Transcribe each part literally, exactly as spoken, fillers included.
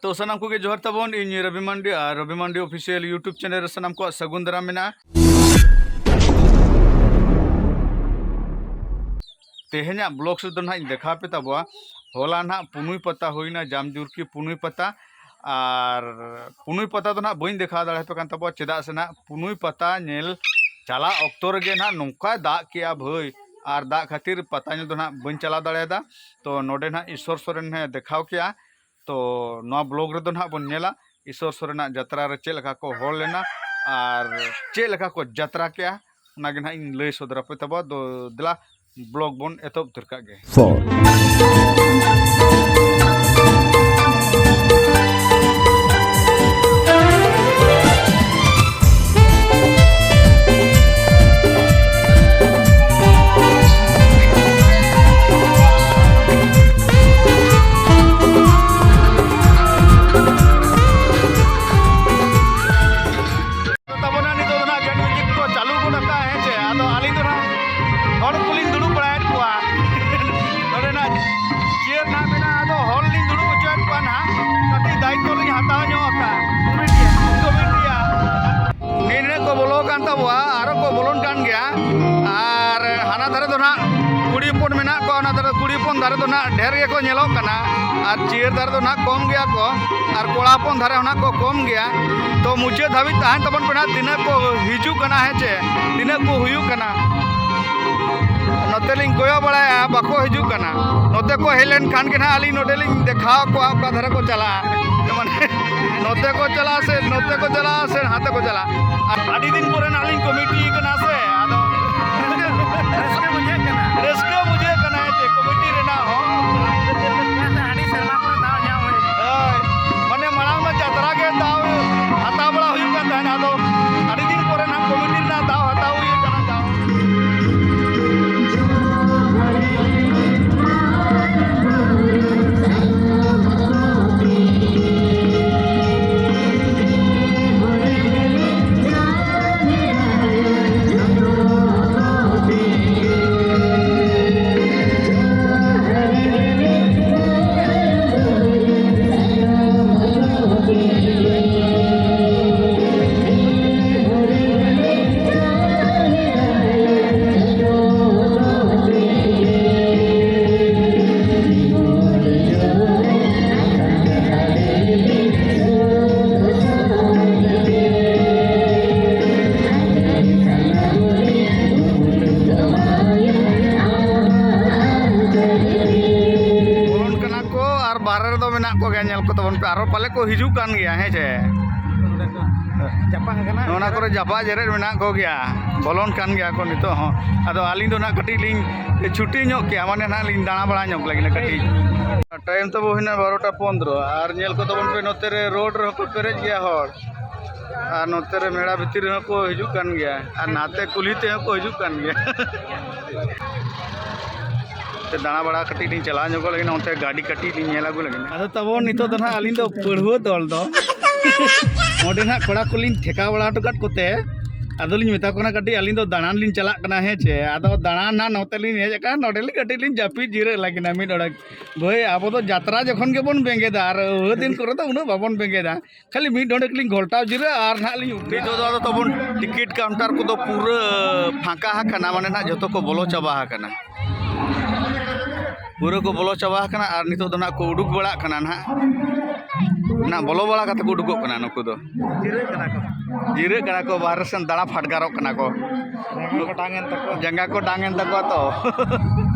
ᱛᱚ ᱥᱟᱱᱟᱢ ᱠᱚᱜᱮ ᱡᱚᱦᱟᱨ ᱛᱟᱵᱚᱱ, ᱤᱧ ᱨᱚᱵᱤ ᱢᱟᱱᱰᱤ ᱟᱨ ᱨᱚᱵᱤ ᱢᱟᱱᱰᱤ ᱚᱯᱷᱤᱥᱤᱭᱟᱞ YouTube ᱪᱮᱱᱮᱞ ᱨᱮ ᱥᱟᱱᱟᱢ ᱠᱚᱣᱟᱜ ᱥᱟᱹᱜᱩᱱ ᱫᱟᱨᱟᱢ ᱢᱮᱱᱟᱜᱼᱟ᱾ ᱛᱮᱦᱮᱧᱟᱜ ᱵᱞᱚᱜ ᱨᱮᱫᱚ ᱱᱟᱦᱟᱜ ᱤᱧ ᱫᱮᱠᱷᱟᱣ ᱯᱮ ᱛᱟᱵᱚᱣᱟ, ᱦᱚᱞᱟ ᱱᱟᱦᱟᱜ ᱯᱩᱱᱩᱭ ᱯᱟᱛᱟ ᱦᱩᱭᱱᱟ, ᱡᱟᱢᱡᱩᱨᱠᱤ ᱯᱩᱱᱩᱭ ᱯᱟᱛᱟ᱾ ᱟᱨ ᱯᱩᱱᱩᱭ ᱯᱟᱛᱟ ᱫᱚ ᱱᱟᱦᱟᱜ ᱵᱟᱹᱧ ᱫᱮᱠᱷᱟᱣ ᱫᱟᱲᱮᱭᱟᱯᱮ ᱠᱟᱱ ᱛᱟᱵᱚᱣᱟ, ᱪᱮᱫᱟᱜ ᱥᱮ ᱱᱟᱦᱟᱜ ᱯᱩᱱᱩᱭ ᱯᱟᱛᱟ ᱧᱮᱞ ᱪᱟᱞᱟᱜ ᱚᱠᱛᱚ ᱨᱮᱜᱮ ᱱᱟᱦᱟᱜ ᱱᱚᱝᱠᱟᱭ ᱫᱟᱜ ᱠᱮᱜᱼᱟ ᱵᱷᱟᱹᱭ, ᱟᱨ ᱫᱟᱜ ᱠᱷᱟᱹᱛᱤᱨ ᱯᱟᱛᱟ ᱧᱮᱞ ᱫᱚ ᱱᱟᱦᱟᱜ ᱵᱟᱹᱧ ᱪᱟᱞᱟᱣ ᱫᱟᱲᱮᱭᱟᱫᱟ᱾ ᱛᱚ ᱱᱚᱰᱮ ᱱᱟᱦᱟᱜ ᱤᱥᱥᱚᱨ ᱥᱚᱨᱮᱱ ᱮ ᱫᱮᱠᱷᱟᱣ ᱠᱮᱜᱼᱟ᱾ ᱛᱚ ᱱᱚᱣᱟ ᱵᱞᱚᱜ ᱨᱮᱫᱚ ᱱᱟᱦᱟᱜ ᱵᱚᱱ ᱧᱮᱞᱟ ᱤᱥᱥᱚᱨ ᱥᱚᱨᱮᱱᱟᱜ ᱡᱟᱛᱨᱟ ᱨᱮ ᱪᱮᱫ ᱞᱮᱠᱟ ᱠᱚ ᱦᱚᱲ ᱞᱮᱱᱟ ᱟᱨ ᱪᱮᱫ ᱞᱮᱠᱟ ᱠᱚ ᱡᱟᱛᱨᱟ ᱠᱮᱜᱼᱟ, ᱚᱱᱟᱜᱮ ᱱᱟᱦᱟᱜ ᱤᱧ ᱞᱟᱹᱭ ᱥᱚᱫᱚᱨ ᱟᱯᱮ ᱛᱟᱵᱚᱣᱟ᱾ ᱫᱚ ᱫᱮᱞᱟ ᱵᱞᱚᱜ ᱵᱚᱱ ᱮᱛᱚᱦᱚᱵ ᱩᱛᱟᱹᱨ ᱠᱟᱜ ᱜᱮ᱾ Four. ᱛᱟᱵᱚᱱᱟ, ᱱᱤᱛᱚᱜ ᱫᱚ ᱱᱟᱜ ᱜᱮᱴ ᱢᱤᱣᱡᱤᱠ ᱠᱚ ᱪᱟᱹᱞᱩ ᱜᱚᱫ ᱟᱠᱟᱫᱼᱟ, ᱦᱮᱸ ᱪᱮ? ᱟᱫᱚ ᱟᱹᱞᱤᱧ ᱫᱚ ᱱᱟᱜ ᱦᱚᱲ ᱠᱚᱞᱤᱧ ᱫᱩᱲᱩᱵ ᱵᱟᱲᱟᱭᱮᱫ ᱠᱚᱣᱟ᱾ ᱱᱚᱰᱮ ᱱᱟᱜ ᱪᱮᱭᱟᱨ ᱱᱟᱜ ᱢᱮᱱᱟᱜᱼᱟ, ᱟᱫᱚ ᱦᱚᱲ ᱞᱤᱧ ᱫᱩᱲᱩᱵ ᱦᱚᱪᱚᱭᱮᱫ ᱠᱚᱣᱟ ᱱᱟᱜ᱾ ᱠᱟᱹᱴᱤᱡ ᱫᱟᱭᱤᱛᱛᱚ ᱞᱤᱧ ᱦᱟᱛᱟᱣ ᱧᱚᱜ ᱟᱠᱟᱫᱼᱟ ᱠᱚᱢᱤᱴᱤᱭᱟᱜ᱾ ᱱᱤᱱᱟᱹᱜ ᱠᱚ ᱵᱚᱞᱚ ᱟᱠᱟᱱ ᱛᱟᱵᱚᱣᱟ, ᱟᱨᱚ ᱠᱚ ᱵᱚᱞᱚᱱ ᱠᱟᱱ ᱜᱮᱭᱟ᱾ ᱟᱨ ᱦᱟᱱᱟ ᱫᱷᱟᱨᱮ ᱫᱚ ᱱᱟᱜ ᱠᱩᱲᱤ ᱦᱚᱯᱚᱱ ᱢᱮᱱᱟᱜ ᱠᱚᱣᱟ, ᱚᱱᱟ ᱫᱷᱟᱨᱮ ᱠᱩᱲᱤ ᱦᱚᱯᱚᱱ ᱫᱷᱟᱨᱮ ᱫᱚ ᱱᱟᱜ ᱰᱷᱮᱨ ᱜᱮᱠᱚ ᱧᱮᱞᱚᱜ ᱠᱟᱱᱟ, ᱟᱨ ᱪᱮᱭᱟᱨ ᱫᱷᱟᱨᱮ ᱫᱚ ᱱᱟᱜ ᱠᱚᱢ ᱜᱮᱭᱟ ᱠᱚ, ᱟᱨ ᱠᱚᱲᱟ ᱦᱚᱯᱚᱱ ᱫᱷᱟᱨᱮ ᱦᱚᱸ ᱱᱟᱜ ᱠᱚ ᱠᱚᱢ ᱜᱮᱭᱟ᱾ ᱛᱚ ᱢᱩᱪᱟᱹᱫ ᱫᱷᱟᱹᱵᱤᱡ ᱛᱟᱦᱮᱱ ᱛᱟᱵᱚᱱ ᱯᱮ ᱱᱟᱜ, ᱛᱤᱱᱟᱹᱜ ᱠᱚ ᱦᱤᱡᱩᱜ ᱠᱟᱱᱟ, ᱦᱮᱸ ᱪᱮ, ᱛᱤᱱᱟᱹᱜ ᱠᱚ ᱦᱩᱭᱩᱜ ᱠᱟᱱᱟ᱾ ᱱᱚᱛᱮ ᱞᱤᱧ ᱠᱚᱭᱚᱜ ᱵᱟᱲᱟᱭᱟ, ᱵᱟᱠᱚ ᱦᱤᱡᱩᱜ ᱠᱟᱱᱟ᱾ ᱱᱚᱛᱮ ᱠᱚ ᱦᱮᱡ ᱞᱮᱱ ᱠᱷᱟᱱ ᱜᱮ ᱱᱟᱜ ᱟᱹᱞᱤᱧ ᱱᱚᱰᱮ ᱞᱤᱧ ᱫᱮᱠᱷᱟᱣ ᱠᱚᱣᱟ ᱚᱠᱟ ᱫᱷᱟᱨᱮ ᱠᱚ ᱪᱟᱞᱟᱜᱼᱟ᱾ ᱢᱟᱱᱮ ᱱᱚᱛᱮ ᱠᱚ ᱪᱟᱞᱟᱜᱼᱟ ᱥᱮ ᱱᱚᱛᱮ ᱠᱚ ᱪᱟᱞᱟᱜᱼᱟ ᱥᱮ ᱦᱟᱱᱛᱮ ᱠᱚ ᱪᱟᱞᱟᱜᱼᱟ᱾ ᱟᱨ ᱟᱹᱰᱤ ᱫᱤᱱ ᱯᱚᱨᱮ ᱱᱟᱜ ᱞᱤᱧ ᱠᱚᱢᱤᱴᱤ ᱠᱟᱱᱟ ᱥᱮ, ᱟᱫᱚ ᱨᱟᱹᱥᱠᱟᱹ ᱵᱩᱡᱷᱟᱹᱜ ᱠᱟᱱᱟ᱾ ᱨᱟᱹᱥᱠᱟᱹ ᱵᱩᱡᱷᱟᱹᱜ ᱠᱟᱱᱟ, ᱦᱮᱸ ᱪᱮ, ᱠᱚᱢᱤᱴᱤ ᱨᱮᱱᱟᱜ ᱦᱚᱸ᱾ ᱪᱮᱫᱟᱜ ᱥᱮ ᱟᱹᱰᱤ ᱥᱮᱨᱢᱟ ᱯᱚᱨᱮ ᱫᱟᱣ ᱧᱟᱢ ᱦᱩᱭ ᱮᱱᱟ᱾ ᱦᱳᱭ, ᱢᱟᱱᱮ ᱢᱟᱲᱟᱝ ᱢᱟ ᱡᱟᱛᱨᱟ ᱜᱮ ᱫᱟᱣ ᱦᱟᱛᱟᱣ ᱵᱟᱲᱟ ᱦᱩᱭᱩᱜ ᱠᱟᱱ ᱛᱟᱦᱮᱱᱟ, ᱟᱫᱚ ᱟᱹᱰᱤ ᱫᱤᱱ ᱯᱚᱨᱮ ᱱᱟᱜ ᱠᱚᱢᱤᱴᱤ ᱨᱮᱱᱟᱜ ᱫᱟᱣ ᱦᱟᱛᱟᱣ ᱦᱩᱭ ᱠᱟᱱᱟ, ᱫᱟᱣ᱾ ᱟᱨᱚ ᱯᱟᱞᱮ ᱠᱚ ᱦᱤᱡᱩᱜ ᱠᱟᱱ ᱜᱮᱭᱟ, ᱦᱮᱸ ᱪᱮ? ᱱᱚᱰᱮ ᱠᱚ ᱡᱟᱯᱟᱜ ᱟᱠᱟᱱᱟ᱾ ᱚᱱᱟ ᱠᱚᱨᱮ ᱡᱟᱯᱟᱜ ᱡᱮᱨᱮᱫ ᱢᱮᱱᱟᱜ ᱠᱚᱜᱮᱭᱟ, ᱵᱚᱞᱚᱱ ᱠᱟᱱ ᱜᱮᱭᱟ ᱠᱚ ᱱᱤᱛᱚᱜ ᱦᱚᱸ᱾ ᱟᱫᱚ ᱟᱹᱞᱤᱧ ᱫᱚ ᱱᱟᱜ ᱠᱟᱹᱴᱤᱡ ᱞᱤᱧ ᱪᱷᱩᱴᱤ ᱧᱚᱜ ᱠᱮᱜᱼᱟ, ᱢᱟᱱᱮ ᱱᱟᱜ ᱞᱤᱧ ᱫᱟᱬᱟ ᱵᱟᱲᱟ ᱧᱚᱜ ᱞᱟᱹᱜᱤᱫ ᱠᱟᱹᱴᱤᱡ᱾ ᱴᱟᱭᱤᱢ ᱛᱟᱵᱚ ᱦᱩᱭᱱᱟ ᱵᱟᱨᱚᱴᱟ ᱯᱚᱱᱫᱽᱨᱚ, ᱟᱨ ᱧᱮᱞ ᱠᱚ ᱛᱟᱵᱚᱱ ᱯᱮ, ᱱᱚᱛᱮ ᱨᱮ ᱨᱳᱰ ᱨᱮᱦᱚᱸ ᱠᱚ ᱯᱮᱨᱮᱡ ᱜᱮᱭᱟ ᱦᱚᱲ, ᱟᱨ ᱱᱚᱛᱮ ᱨᱮ ᱢᱮᱲᱟ ᱵᱷᱤᱛᱤᱨ ᱨᱮᱦᱚᱸ ᱠᱚ ᱦᱤᱡᱩᱜ ᱠᱟᱱ ᱜᱮᱭᱟ, ᱟᱨ ᱱᱟᱛᱮ ᱠᱩᱞᱦᱤ ᱛᱮᱦᱚᱸ ᱠᱚ ᱦᱤᱡᱩᱜ ᱠᱟᱱ ᱜᱮᱭᱟ᱾ ᱛᱮ ᱫᱟᱬᱟ ᱵᱟᱲᱟ ᱠᱟᱹᱴᱤᱡ ᱞᱤᱧ ᱪᱟᱞᱟᱣ ᱧᱚᱜᱚᱜ ᱞᱟᱹᱜᱤᱫ, ᱚᱱᱛᱮ ᱜᱟᱹᱰᱤ ᱠᱟᱹᱴᱤᱡ ᱞᱤᱧ ᱧᱮᱞ ᱟᱹᱜᱩ ᱞᱟᱹᱜᱤᱫ᱾ ᱟᱫᱚ ᱛᱟᱵᱚᱱ ᱱᱤᱛᱚᱜ ᱫᱚ ᱱᱟᱦᱟᱜ ᱟᱹᱞᱤᱧ ᱫᱚ ᱯᱟᱹᱲᱦᱩᱣᱟᱹ ᱫᱚᱞ ᱫᱚ ᱚᱸᱰᱮ ᱱᱟᱦᱟᱜ ᱠᱚᱲᱟ ᱠᱚᱞᱤᱧ ᱴᱷᱮᱠᱟᱣ ᱵᱟᱲᱟ ᱦᱚᱴᱚ ᱠᱟᱫ ᱠᱚᱛᱮ, ᱟᱫᱚᱞᱤᱧ ᱢᱮᱛᱟ ᱠᱚ ᱠᱟᱱᱟ, "ᱠᱟᱹᱴᱤᱡ ᱟᱹᱞᱤᱧ ᱫᱚ ᱫᱟᱬᱟᱱ ᱞᱤᱧ ᱪᱟᱞᱟᱜ ᱠᱟᱱᱟ, ᱦᱮᱸ ᱪᱮ?" ᱟᱫᱚ ᱫᱟᱬᱟᱱ ᱱᱟᱦᱟᱜ ᱱᱚᱛᱮ ᱞᱤᱧ ᱦᱮᱡ ᱟᱠᱟᱱ, ᱱᱚᱰᱮ ᱞᱤᱧ ᱠᱟᱹᱴᱤᱡ ᱞᱤᱧ ᱡᱟᱹᱯᱤᱫ ᱡᱤᱨᱟᱹᱜ ᱞᱟᱹᱜᱤᱫ ᱢᱤᱫ ᱚᱲᱟᱜ᱾ ᱵᱷᱟᱹᱭ, ᱟᱵᱚ ᱫᱚ ᱡᱟᱛᱨᱟ ᱡᱚᱠᱷᱚᱱ ᱜᱮᱵᱚᱱ ᱵᱮᱸᱜᱮᱫᱟ, ᱟᱨ ᱟᱹᱣᱦᱟᱹ ᱫᱤᱱ ᱠᱚᱨᱮ ᱫᱚ ᱩᱱᱟᱹᱜ ᱵᱟᱵᱚᱱ ᱵᱮᱸᱜᱮᱫᱟ᱾ ᱠᱷᱟᱹᱞᱤ ᱢᱤᱫ ᱰᱚᱸᱰᱮᱠ ᱞᱤᱧ ᱜᱷᱚᱞᱴᱟᱣ ᱡᱤᱨᱟᱹᱜᱼᱟ ᱟᱨ ᱱᱟᱦᱟᱜ ᱞᱤᱧ ᱩᱴᱷᱟᱹᱜᱼᱟ᱾ ᱱᱤᱛᱚᱜ ᱫᱚ ᱟᱫᱚ ᱛᱟᱵᱚᱱ ᱴᱤᱠᱤᱴ ᱠᱟᱣᱩᱱᱴᱟᱨ ᱠᱚᱫᱚ ᱯᱩᱨᱟᱹ ᱯᱷᱟᱸᱠᱟ ᱟᱠᱟᱱᱟ, ᱢᱟᱱᱮ ᱱᱟᱦᱟᱜ ᱡᱷᱚᱛᱚ ᱠᱚ ᱵᱚᱞᱚ ᱪᱟᱵᱟ ᱟᱠᱟᱱᱟ᱾ ᱯᱩᱨᱟᱹ ᱠᱚ ᱵᱚᱞᱚ ᱪᱟᱵᱟ ᱟᱠᱟᱱᱟ ᱟᱨ ᱱᱤᱛᱚᱜ ᱫᱚ ᱱᱟᱦᱟᱜ ᱠᱚ ᱩᱰᱩᱠ ᱵᱟᱲᱟᱜ ᱠᱟᱱᱟ ᱱᱟᱦᱟᱜ᱾ ᱱᱟᱦᱟᱜ ᱵᱚᱞᱚ ᱵᱟᱲᱟ ᱠᱟᱛᱮ ᱠᱚ ᱩᱰᱩᱠᱚᱜ ᱠᱟᱱᱟ ᱱᱩᱠᱩ ᱫᱚ᱾ ᱡᱤᱨᱟᱹᱜ ᱠᱟᱱᱟ ᱠᱚ᱾ ᱡᱤᱨᱟᱹᱜ ᱠᱟᱱᱟ ᱠᱚ, ᱵᱟᱦᱨᱮ ᱥᱮᱱ ᱫᱟᱬᱟ ᱯᱷᱟᱰᱜᱟᱨᱚᱜ ᱠᱟᱱᱟ ᱠᱚ᱾ ᱡᱟᱸᱜᱟ ᱠᱚ ᱰᱟᱝ ᱮᱱ ᱛᱟᱠᱚᱣᱟ᱾ ᱡᱟᱸᱜᱟ ᱠᱚ ᱰᱟᱝ ᱮᱱ ᱛᱟᱠᱚᱣᱟ ᱛᱚ᱾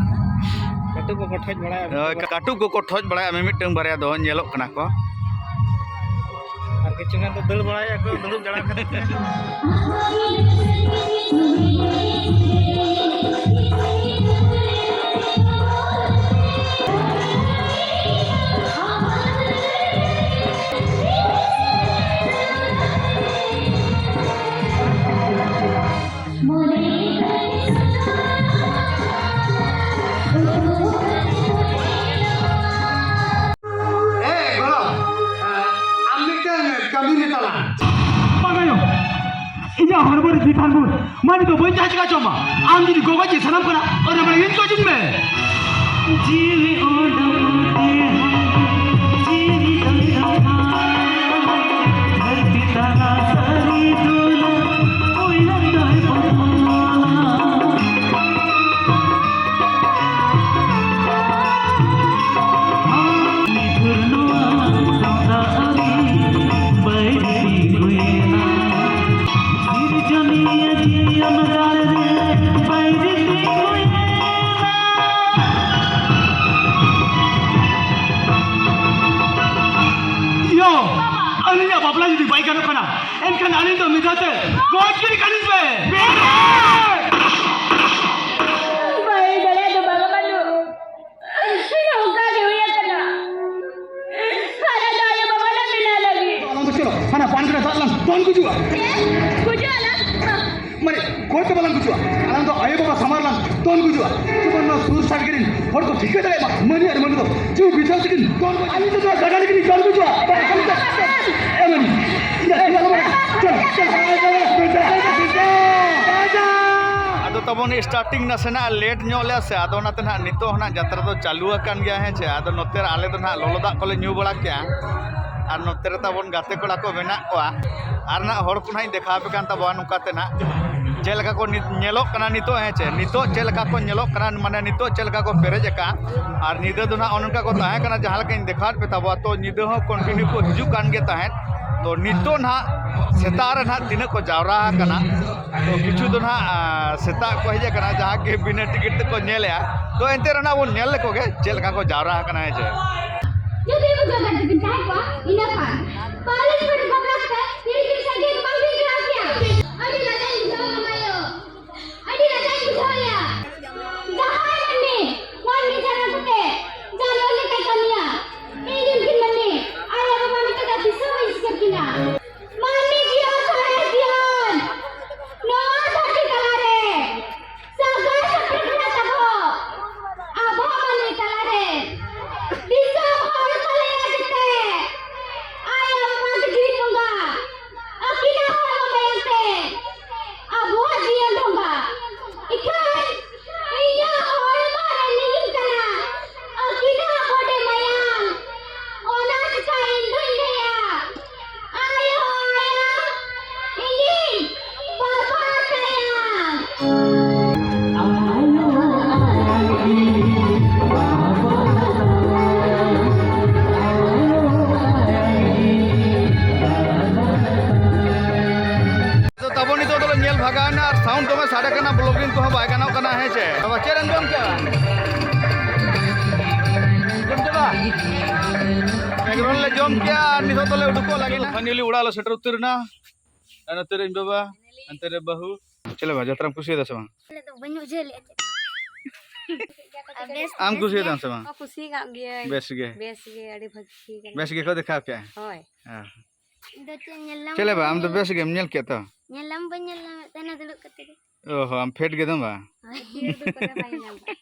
ᱠᱟᱹᱴᱩᱵ ᱠᱚᱠᱚ ᱴᱷᱚᱡ ᱵᱟᱲᱟᱭᱟ᱾ ᱦᱳᱭ, ᱠᱟᱹᱴᱩᱵ ᱠᱚᱠᱚ ᱴᱷᱚᱡ ᱵᱟᱲᱟᱭᱟ, ᱢᱤᱢᱤᱫᱴᱟᱹᱝ ᱵᱟᱨᱭᱟ ᱫᱚ ᱧᱮᱞᱚᱜ ᱠᱟᱱᱟ ᱠᱚ᱾ ᱟᱨ ᱠᱤᱪᱷᱩ ᱜᱟᱱ ᱫᱚ ᱫᱟᱹᱲ ᱵᱟᱲᱟᱭᱟ ᱠᱚ, ᱫᱩᱲᱩᱵ ᱡᱟᱲᱟᱣ ᱠᱟᱛᱮ᱾ ᱮ ᱜᱚᱲᱚᱢ, ᱟᱢ ᱢᱤᱫᱴᱟᱝ ᱠᱟᱹᱢᱤ ᱢᱮ ᱛᱟᱞᱟᱝ᱾ ᱵᱟᱝ ᱟᱭᱳ, ᱤᱧᱟᱹᱜ ᱦᱚᱲᱢᱚ ᱨᱮ ᱵᱷᱤᱴᱟᱢᱤᱱ ᱢᱟᱹᱱᱤ ᱫᱚ ᱵᱟᱹᱧ ᱛᱟᱦᱮᱸ ᱪᱤᱠᱟ ᱪᱚ ᱢᱟ᱾ ᱟᱢ ᱡᱩᱫᱤ ᱜᱚᱜᱚ ᱡᱤ ᱥᱟᱱᱟᱢ ᱠᱟᱱᱟ, ᱚᱱᱟ ᱢᱟᱱᱮ ᱤᱧ ᱠᱚ ᱡᱤᱱ ᱢᱮ᱾ ᱡᱤᱣᱤ ᱚᱰᱚᱠ ᱛᱮ ᱦᱚᱸ ᱡᱤᱣᱤ ᱫᱚᱭ ᱨᱟᱠᱷᱟ᱾ ᱫᱷᱟᱹᱨᱛᱤ ᱛᱟᱞᱟ ᱥᱟᱹᱨᱤ ᱫᱩᱞᱟᱹᱲ ᱩᱭᱦᱟᱹᱨ ᱫᱚᱭ ᱵᱚᱫᱚᱞᱟ᱾ ᱟᱹᱞᱤᱧᱟᱜ ᱵᱟᱯᱞᱟ ᱡᱩᱫᱤ ᱵᱟᱭ ᱜᱟᱱᱚᱜ ᱠᱟᱱᱟ, ᱮᱱᱠᱷᱟᱱ ᱟᱹᱞᱤᱧ ᱫᱚ ᱢᱤᱫ ᱫᱷᱟᱣ ᱛᱮ ᱜᱚᱡ ᱜᱤᱰᱤ ᱠᱟᱹᱞᱤᱧ ᱯᱮ᱾ ᱵᱟᱭ ᱫᱟᱲᱮᱭᱟᱜ ᱫᱚ ᱵᱟᱵᱟ ᱵᱟᱹᱱᱩ᱾ ᱱᱚᱝᱠᱟ ᱜᱮ ᱦᱩᱭ ᱟᱠᱟᱱᱟ᱾ ᱦᱟᱨᱟ ᱫᱚ ᱟᱭᱳ ᱵᱟᱵᱟ ᱞᱮ ᱵᱮᱱᱟᱣ ᱞᱟᱹᱜᱤᱫ᱾ ᱟᱞᱟᱝ ᱫᱚ ᱪᱚᱞᱚ, ᱦᱟᱱᱟ ᱵᱟᱱ ᱨᱮ ᱫᱟᱜ ᱞᱟᱝ ᱫᱚᱱ ᱜᱩᱡᱩᱜᱼᱟ᱾ ᱪᱮᱫ? ᱜᱩᱡᱩᱜ ᱟᱞᱟᱝ? ᱢᱟᱱᱮ, ᱜᱚᱡ ᱫᱚ ᱵᱟᱞᱟᱝ ᱜᱩᱡᱩᱜᱼᱟ, ᱟᱞᱟᱝ ᱫᱚ ᱟᱭᱳ ᱵᱟᱵᱟ ᱥᱟᱢᱟᱝ ᱨᱮᱞᱟᱝ ᱫᱚᱱ ᱜᱩᱡᱩᱜᱼᱟ᱾ ᱡᱮᱢᱚᱱ ᱱᱚᱣᱟ ᱥᱩᱨ ᱥᱟᱰᱜᱮ ᱨᱮᱱ ᱦᱚᱲ ᱠᱚ ᱴᱷᱤᱠᱟᱹ ᱫᱟᱲᱮᱭᱟᱜ ᱢᱟ, ᱢᱟᱹᱱᱤ ᱟᱨ ᱢᱟᱹᱱᱩ ᱫᱚ ᱡᱤᱣᱤ ᱵᱤᱛᱟᱹᱣ ᱛᱮᱠᱤᱱ ᱫᱚᱱ ᱜᱩᱡᱩᱜᱼᱟ᱾ ᱟᱹᱞᱤᱧ ᱫᱚ ᱱᱚᱣᱟ ᱜᱟᱰᱟ ᱨᱮᱜᱮᱞᱤᱧ ᱫᱚᱱ ᱜᱩᱡᱩᱜᱼᱟ᱾ ᱮ ᱢᱟᱹᱱᱤ, ᱤᱧᱟᱜ ᱛᱤ ᱟᱞᱚᱢ ᱟᱲᱟᱜᱟ᱾ ᱪᱚᱞ, ᱪᱚᱞ᱾ ᱟᱫᱚ ᱛᱟᱵᱚᱱ starting ᱱᱟᱥᱮᱱᱟᱜ late ᱧᱚᱜ ᱞᱮᱭᱟ ᱥᱮ, ᱟᱫᱚ ᱚᱱᱟᱛᱮ ᱱᱟᱦᱟᱜ ᱱᱤᱛᱚᱜ ᱦᱚᱸ ᱱᱟᱦᱟᱜ ᱡᱟᱛᱨᱟ ᱫᱚ ᱪᱟᱹᱞᱩ ᱟᱠᱟᱱ ᱜᱮᱭᱟ, ᱦᱮᱸ ᱪᱮ᱾ ᱟᱫᱚ ᱱᱚᱛᱮ ᱨᱮ ᱟᱞᱮ ᱫᱚ ᱱᱟᱦᱟᱜ ᱞᱚᱞᱚ ᱫᱟᱜ ᱠᱚᱞᱮ ᱧᱩ ᱵᱟᱲᱟ ᱠᱮᱜᱼᱟ, ᱟᱨ ᱱᱚᱛᱮ ᱨᱮ ᱛᱟᱵᱚᱱ ᱜᱟᱛᱮ ᱠᱚᱲᱟ ᱠᱚ ᱢᱮᱱᱟᱜ ᱠᱚᱣᱟ, ᱟᱨ ᱱᱟᱦᱟᱜ ᱦᱚᱲ ᱠᱚ ᱱᱟᱦᱟᱜ ᱤᱧ ᱫᱮᱠᱷᱟᱣ ᱟᱯᱮ ᱠᱟᱱ ᱛᱟᱵᱚᱱᱟ ᱱᱚᱝᱠᱟ ᱛᱮ ᱱᱟᱦᱟᱜ᱾ ᱪᱮᱫ ᱞᱮᱠᱟ ᱠᱚ ᱱᱤᱛ ᱧᱮᱞᱚᱜ ᱠᱟᱱᱟ ᱱᱤᱛᱚᱜ, ᱦᱮᱸ ᱪᱮ, ᱱᱤᱛᱚᱜ ᱪᱮᱫ ᱞᱮᱠᱟ ᱠᱚ ᱧᱮᱞᱚᱜ ᱠᱟᱱᱟ, ᱢᱟᱱᱮ ᱱᱤᱛᱚᱜ ᱪᱮᱫ ᱞᱮᱠᱟ ᱠᱚ ᱯᱮᱨᱮᱡ ᱟᱠᱟᱱ, ᱟᱨ ᱧᱤᱫᱟᱹ ᱫᱚ ᱱᱟᱦᱟᱜ ᱚᱱᱮ ᱚᱱᱠᱟ ᱠᱚ ᱛᱟᱦᱮᱸ ᱠᱟᱱᱟ, ᱡᱟᱦᱟᱸ ᱞᱮᱠᱟᱧ ᱫᱮᱠᱷᱟᱣᱟᱫ ᱯᱮ ᱛᱟᱵᱚᱱᱟ᱾ ᱛᱚ ᱧᱤᱫᱟᱹ ᱦᱚᱸ continue ᱠᱚ ᱦᱤᱡᱩᱜ ᱠᱟᱱ ᱜᱮ ᱛᱟᱦᱮᱸᱫ᱾ ᱛᱚ ᱱᱤᱛᱚᱜ ᱱᱟᱦᱟᱜ ᱥᱮᱛᱟᱜ ᱨᱮ ᱱᱟᱦᱟᱜ ᱛᱤᱱᱟᱹᱜ ᱠᱚ ᱡᱟᱣᱨᱟ ᱟᱠᱟᱱᱟ, ᱛᱚ ᱠᱤᱪᱷᱩ ᱫᱚ ᱱᱟᱦᱟᱜ, ᱟ, ᱥᱮᱛᱟᱜ ᱠᱚ ᱦᱮᱡ ᱟᱠᱟᱱᱟ, ᱡᱟᱦᱟᱸ ᱜᱮ ᱵᱤᱱᱟᱹ ticket ᱛᱮᱠᱚ ᱧᱮᱞᱮᱜᱼᱟ᱾ ᱛᱚ ᱮᱱᱛᱮ ᱨᱮᱦᱚᱸ ᱱᱟᱦᱟᱜ ᱵᱚᱱ ᱧᱮᱞ ᱞᱮᱠᱚ ᱜᱮ ᱪᱮᱫ ᱞᱮᱠᱟ ᱠᱚ ᱡᱟᱣᱨᱟ ᱟᱠᱟᱱᱟ, ᱦᱮᱸ ᱪᱮ᱾ ᱡᱩᱫᱤ ᱵᱩᱡᱷᱟᱹᱣ ᱠᱟᱛᱮ ᱵᱤᱱ ᱛᱟᱦᱮᱸ ᱠᱚᱜᱼᱟ, ᱤᱱᱟᱹ ᱠᱷᱟᱱ ᱯᱟᱹᱣᱨᱟᱹ ᱪᱷᱩᱴ ᱵᱟᱯᱞᱟ ᱠᱟᱛᱮ ᱛᱤᱨᱤᱥ ᱫᱤᱱ ᱥᱟᱸᱜᱮ ᱫᱚ ᱵᱟᱝ ᱵᱤᱱ ᱠᱚᱨᱟᱣ ᱠᱮᱭᱟ᱾ ᱟᱹᱰᱤ ᱞᱟᱡᱟᱣ ᱵᱩᱡᱷᱟᱹᱣ ᱠᱟᱱᱟ ᱭᱳ᱾ ᱟᱹᱰᱤ ᱞᱟᱡᱟᱣ ᱵᱩᱡᱷᱟᱹᱣ ᱮᱭᱟ᱾ ᱡᱟᱦᱟᱸᱭ ᱢᱟᱹᱱᱢᱤ ᱢᱟᱹᱱᱢᱤ ᱡᱟᱱᱟᱢ ᱠᱟᱛᱮ ᱡᱟᱱᱣᱟᱨ ᱞᱮᱠᱟᱭ ᱠᱟᱹᱢᱤᱭᱟ, ᱤᱧ ᱨᱮᱱ ᱠᱤᱱ ᱢᱟᱹᱱᱢᱤ ᱟᱭᱳ ᱵᱟᱵᱟ ᱢᱮᱱᱛᱮ ᱫᱚ ᱛᱤᱥ ᱦᱚᱸ ᱵᱟᱹᱧ ᱥᱤᱠᱟᱹᱨ ᱠᱤᱱᱟ᱾ ᱢᱟᱹᱱᱢᱤ ᱡᱤᱭᱚᱱ ᱥᱚᱨᱦᱟᱭ ᱡᱤᱭᱚᱱ ᱱᱚᱣᱟ ᱫᱷᱟᱹᱨᱛᱤ ᱛᱟᱞᱟᱨᱮ ᱥᱟᱹᱜᱟᱹᱭ ᱥᱮᱴᱮᱨ ᱠᱟᱱᱟ ᱛᱟᱵᱚ᱾ ᱟᱵᱚ ᱢᱟᱹᱱᱢᱤ ᱛᱟᱞᱟᱨᱮ ᱫᱤᱥᱚᱢ ᱦᱚᱲ ᱠᱚ ᱞᱟᱹᱭᱟ ᱡᱮᱛᱮ, ᱟᱭᱳ ᱵᱟᱵᱟ ᱜᱮ ᱡᱤᱣᱤ ᱵᱚᱸᱜᱟ, ᱟᱹᱠᱤᱱᱟᱜ ᱦᱚᱲᱢᱚ ᱢᱟᱭᱟᱢ ᱛᱮ ᱟᱵᱚᱣᱟᱜ ᱡᱤᱭᱚᱱ ᱰᱷᱚᱸᱜᱟ᱾ ᱤᱠᱷᱟᱹᱱ ᱤᱧᱟᱹᱜ ᱦᱚᱲᱢᱚ ᱨᱮ ᱞᱤᱸᱜᱤᱱ ᱠᱟᱱᱟ ᱟᱹᱠᱤᱱᱟᱜ ᱵᱚᱰᱮ ᱢᱟᱭᱟᱢ, ᱚᱱᱟ ᱪᱤᱠᱟᱹ ᱤᱧ ᱫᱩᱧ ᱞᱟᱹᱭᱟ᱾ ᱟᱭᱳ ᱟᱭᱟ ᱤᱧᱤᱧ ᱵᱟᱵᱟ ᱛᱟᱭᱟ᱾ ᱛᱚ ᱛᱟᱵᱚ ᱱᱤᱛᱚᱜ ᱫᱚᱞᱮ ᱧᱮᱞ ᱵᱷᱟᱜᱟᱣ ᱮᱱᱟ ᱟᱨ sound ᱫᱚᱢᱮ ᱥᱟᱰᱮ ᱠᱟᱱᱟ, vlogging ᱠᱚᱦᱚᱸ ᱵᱟᱭ ᱜᱟᱱᱚᱜ ᱠᱟᱱᱟ, ᱦᱮᱸ ᱪᱮ? ᱵᱟᱵᱟ, ᱪᱮᱫ ᱮᱢ ᱡᱚᱢ ᱠᱮᱫᱟ? ᱡᱚᱢ ᱠᱮᱫᱟ? ᱡᱚᱢ, ᱞᱮ ᱡᱚᱢ ᱠᱮᱜᱼᱟ ᱟᱨ ᱱᱤᱛᱚᱜ ᱫᱚᱞᱮ ᱩᱰᱩᱠᱚᱜ ᱞᱟᱹᱜᱤᱫ ᱱᱟ᱾ ᱯᱷᱟᱭᱱᱟᱞᱤ ᱚᱲᱟᱜ ᱞᱮ ᱥᱮᱴᱮᱨ ᱩᱛᱟᱹᱨ ᱮᱱᱟ᱾ ᱟᱨ ᱱᱚᱛᱮ ᱨᱮ ᱤᱧ ᱵᱟᱵᱟ, ᱦᱟᱱᱛᱮ ᱨᱮ ᱵᱟᱹᱦᱩ᱾ ᱪᱮᱫ ᱞᱮ ᱵᱟ, ᱡᱟᱛᱨᱟᱢ ᱠᱩᱥᱤᱭᱟᱫᱟ ᱥᱮ ᱵᱟᱝ? ᱟᱞᱮ ᱫᱚ ᱵᱟᱹᱧ ᱵᱩᱡᱷᱟᱹᱣ ᱞᱮᱫᱼᱟ ᱪᱮᱫ᱾ ᱟᱨ ᱵᱮᱥ, ᱟᱢ ᱵᱮᱥ ᱠᱩᱥᱤᱭᱟᱫᱟᱢ ᱜᱮ᱾ ᱥᱮ ᱵᱟᱝ? ᱚ, ᱠᱩᱥᱤ ᱠᱟᱜ ᱜᱤᱭᱟᱹᱧ᱾ ᱵᱮᱥ ᱜᱮ᱾ ᱵᱮᱥ ᱜᱮ, ᱟᱹᱰᱤ ᱵᱷᱟᱹᱜᱤ ᱠᱟᱱᱟ᱾ ᱵᱮᱥ ᱜᱮᱠᱚ ᱫᱮᱠᱷᱟᱣ ᱠᱮᱜᱼᱟ? ᱦᱳᱭ᱾ ᱦᱮᱸ᱾ ᱤᱧ ᱫᱚ ᱪᱮᱫ ᱧᱮᱞ ᱧᱟᱢ ᱪᱮᱫ ᱞᱮ ᱵᱟ, ᱟᱢ ᱫᱚ ᱵᱟᱹᱧ ᱵᱮᱥ ᱜᱮᱢ ᱧᱮᱞ ᱠᱮᱫ ᱛᱚ? ᱧᱮᱞ ᱧᱟᱢ ᱵᱟᱹᱧ ᱧᱮᱞ ᱧᱟᱢᱮᱫ ᱛᱟᱦᱮᱱᱟ ᱫᱩᱲᱩᱵ ᱠᱟᱛᱮ ᱜᱮ᱾ ᱚ ᱦᱚᱸ, ᱟᱢ ᱯᱷᱮᱰ ᱜᱮ ᱫᱚ ᱵᱟ? ᱦᱳᱭ, ᱵᱷᱤᱲ ᱫᱚ ᱠᱚᱫᱚ ᱵᱟᱭ ᱧᱟᱢ ᱠᱟᱜ᱾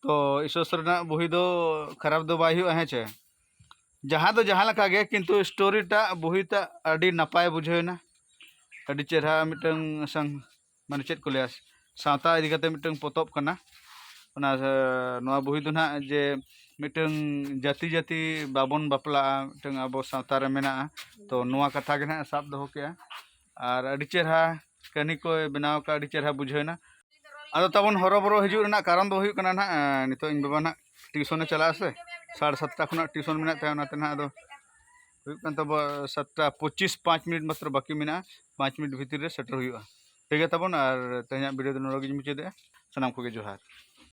ᱛᱚ ᱤᱥᱚᱥ ᱨᱮᱱᱟᱜ ᱵᱩᱦᱤ ᱫᱚ ᱠᱷᱟᱨᱟᱯ ᱫᱚ ᱵᱟᱭ ᱦᱩᱭᱩᱜᱼᱟ, ᱦᱮᱸ ᱪᱮ? ᱡᱟᱦᱟᱸ ᱫᱚ ᱡᱟᱦᱟᱸ ᱞᱮᱠᱟ ᱜᱮ, ᱠᱤᱱᱛᱩ ᱥᱴᱳᱨᱤ ᱴᱟᱜ, ᱵᱩᱦᱤ ᱴᱟᱜ ᱟᱹᱰᱤ ᱱᱟᱯᱟᱭ ᱵᱩᱡᱷᱟᱹᱣ ᱮᱱᱟ᱾ ᱟᱹᱰᱤ ᱪᱮᱦᱨᱟ ᱢᱤᱫᱴᱟᱝ ᱥᱟᱝ-, ᱢᱟᱱᱮ ᱪᱮᱫ ᱠᱚ ᱞᱟᱹᱭᱟ, ᱥᱟᱶᱛᱟ ᱤᱫᱤ ᱠᱟᱛᱮ ᱢᱤᱫᱴᱟᱝ ᱯᱚᱛᱚᱵ ᱠᱟᱱᱟ᱾ ᱚᱱᱟ, ᱱᱚᱣᱟ ᱵᱩᱦᱤ ᱫᱚ ᱱᱟᱦᱟᱜ ᱡᱮ ᱢᱤᱫᱴᱟᱝ ᱡᱟᱹᱛᱤ ᱡᱟᱹᱛᱤ ᱵᱟᱵᱚᱱ ᱵᱟᱯᱞᱟᱜᱼᱟ, ᱢᱤᱫᱴᱟᱝ ᱟᱵᱚ ᱥᱟᱶᱛᱟ ᱨᱮ ᱢᱮᱱᱟᱜᱼᱟ᱾ ᱛᱚ ᱱᱚᱣᱟ ᱠᱟᱛᱷᱟ ᱜᱮ ᱱᱟᱦᱟᱜ ᱥᱟᱵ ᱫᱚᱦᱚ ᱠᱮᱜᱼᱟ᱾ ᱟᱨ ᱟᱹᱰᱤ ᱪᱮᱦᱨᱟ ᱠᱟᱹᱦᱱᱤ ᱠᱚᱭ ᱵᱮᱱᱟᱣ ᱟᱠᱟᱫᱼᱟ, ᱟᱹᱰᱤ ᱪᱮᱦᱨᱟ ᱵᱩᱡᱷᱟᱹᱣ ᱮᱱᱟ᱾ ᱟᱫᱚ ᱛᱟᱵᱚᱱ ᱦᱚᱨᱚᱵᱚᱨᱚ ᱦᱤᱡᱩᱜ ᱨᱮᱱᱟᱜ ᱠᱟᱨᱚᱱ ᱫᱚ ᱦᱩᱭᱩᱜ ᱠᱟᱱᱟ ᱱᱟᱦᱟᱜ, ᱮᱸ, ᱱᱤᱛᱚᱜ ᱤᱧ ᱵᱟᱵᱟ ᱱᱟᱦᱟᱜ ᱴᱤᱭᱩᱥᱚᱱᱮ ᱪᱟᱞᱟᱜᱼᱟ ᱥᱮ, ᱥᱟᱲᱮ ᱥᱟᱛᱴᱟ ᱠᱷᱚᱱᱟᱜ ᱴᱤᱭᱩᱥᱚᱱ ᱢᱮᱱᱟᱜ ᱛᱟᱭᱟ, ᱚᱱᱟᱛᱮ ᱱᱟᱦᱟᱜ ᱟᱫᱚ ᱦᱩᱭᱩᱜ ᱠᱟᱱ ᱛᱟᱵᱚᱱᱟ ᱥᱟᱛᱴᱟ ᱯᱚᱸᱪᱤᱥ, ᱯᱟᱸᱪ ᱢᱤᱱᱤᱴ ᱢᱟᱛᱨᱚ ᱵᱟᱹᱠᱤ ᱢᱮᱱᱟᱜᱼᱟ, ᱯᱟᱸᱪ ᱢᱤᱱᱤᱴ ᱵᱷᱤᱛᱤᱨ ᱨᱮ ᱥᱮᱴᱮᱨ ᱦᱩᱭᱩᱜᱼᱟ᱾ ᱴᱷᱤᱠ ᱜᱮᱭᱟ ᱛᱟᱵᱚᱱ, ᱟᱨ ᱛᱮᱦᱮᱧᱟᱜ ᱵᱷᱤᱰᱤᱭᱳ ᱫᱚ ᱱᱚᱰᱮ ᱜᱤᱧ ᱢᱩᱪᱟᱹᱫᱮᱜᱼᱟ᱾ ᱥᱟᱱᱟᱢ ᱠᱚᱜᱮ ᱡᱚᱦᱟᱨ᱾